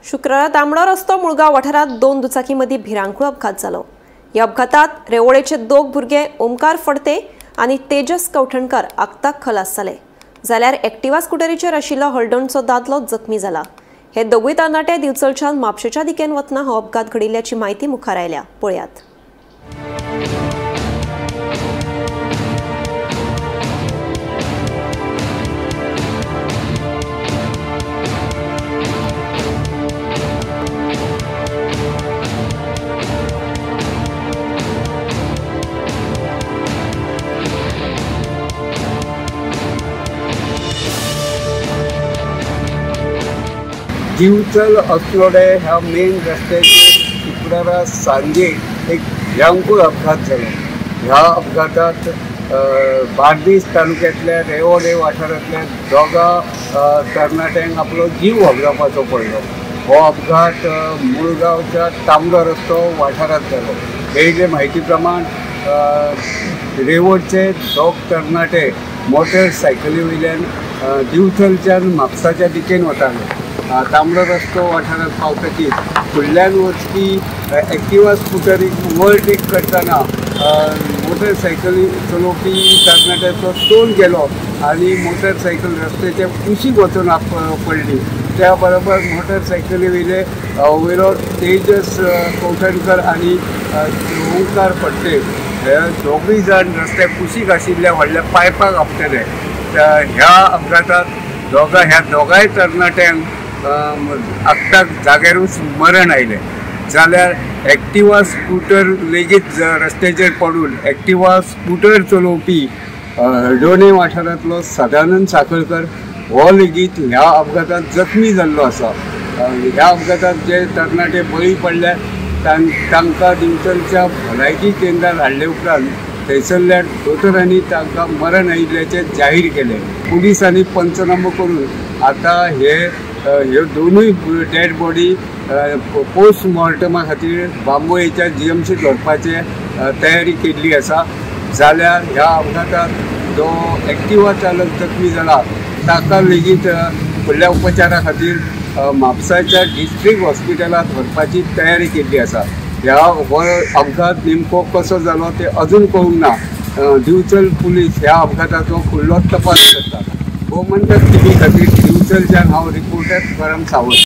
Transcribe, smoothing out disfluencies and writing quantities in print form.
शुक्रारा तांबडो रस्तो मुळगांव वाठारांत दोन दुचाकी मदीं भिरांकूळ अपघात जालो। ह्या अपघातात रेवोळेचे दोग भुरगे ओमकार फडते आनी तेजस कवठणकर आक्ताक खलास जाले, जाल्यार एक्टिवा स्कुटरीचेर आशिल्लो हळदणचो दादलो जखमी जाला। हे दोगूय तरणाटे दिवचलच्यान म्हापशेच्या दिकेन वतना हो अपघात घडिल्ल्याची म्हायती मुखार आयल्या। पळयात। दिवचल अस्लोडे ह्या मेन रस्त्याचेर शुक्रारा सांजे एक भिरांकूळ अपघात जालो। ह्या अपघातात बार्देस तालुक्यांतल्या रेवोडे वाठारांतल्या दोगां तरणाट्यांक आपलो जीव वगडावपाचो पडलो। हो अपघात मुळगांवच्या तांबडो रस्तो वाठारांत जालो। मेळिल्ले म्हायती प्रमाण रेवोडचे दोग तरणाटे मोटरसायकली वयल्यान दिवचलच्यान म्हापसाच्या दिकेन वताले। तांबडो रस्तो वाठारांत पावतकीच फुडल्यान वचपी एक्टिवा स्कुटरीक ओवरटेक करतना मोटरसायकली चलोवपी तरणाट्याचो तोल गेलो आनी मोटरसायकल रस्त्याच्या कुशीक वचून पडली। त्या बरोबर मोटरसायकली वयले वयलो तेजस कवठणकर आनी ओंकार फडते हे दोगूय जाण रस्त्या कुशीक आशिल्ल्या व्हडल्या पायपाक आपटले। ह्या अपघातात ह्या दोगांय तरणाट्यांक आक्ताक जाग्यारूच मरण आयलें, जाल्यार एक्टिवा स्कुटर लेगीत रस्त्याचेर पडून एक्टिवा स्कुटर चलोवपी हळदोणे वाठारांतलो सदानंद साखळकर हो लेगीत ह्या अपघातांत जखमी जाल्लो आसा। ह्या अपघातांत जे तरणाटे बळी पडल्या तांकां दिवचलच्या भलायकी केंद्रार हाडले उपरांत थंयसरल्या दोतोरांनी तांकां मरण आयिल्ल्याचें जाहीर केलें। पुलिसांनी पंचनामो करून आतां ह्यो दोनूय डेड बॉडी पोस्टमॉर्टमा खातीर बांबोळेच्या जीएमसीत व्हरपाची तयारी केल्ली आसा। जाल्यार ह्या अपघातांत जो एक्टिवा चालक जखमी जाला ताका लेगीत फुडल्या उपचारा खातीर म्हापसाच्या डिस्ट्रिक्ट हॉस्पिटलांत व्हरपाची तयारी केल्ली आसा। ह्या हो अपघात नेमको कसो जालो ते अजून कळूंक ना। दिवचल पुलीस ह्या अपघाताचो फुडलो तपास करतात। गोमंतक टीव्ही खातीर दिवचलच्यान हांव रिपोर्टर परम सावंत।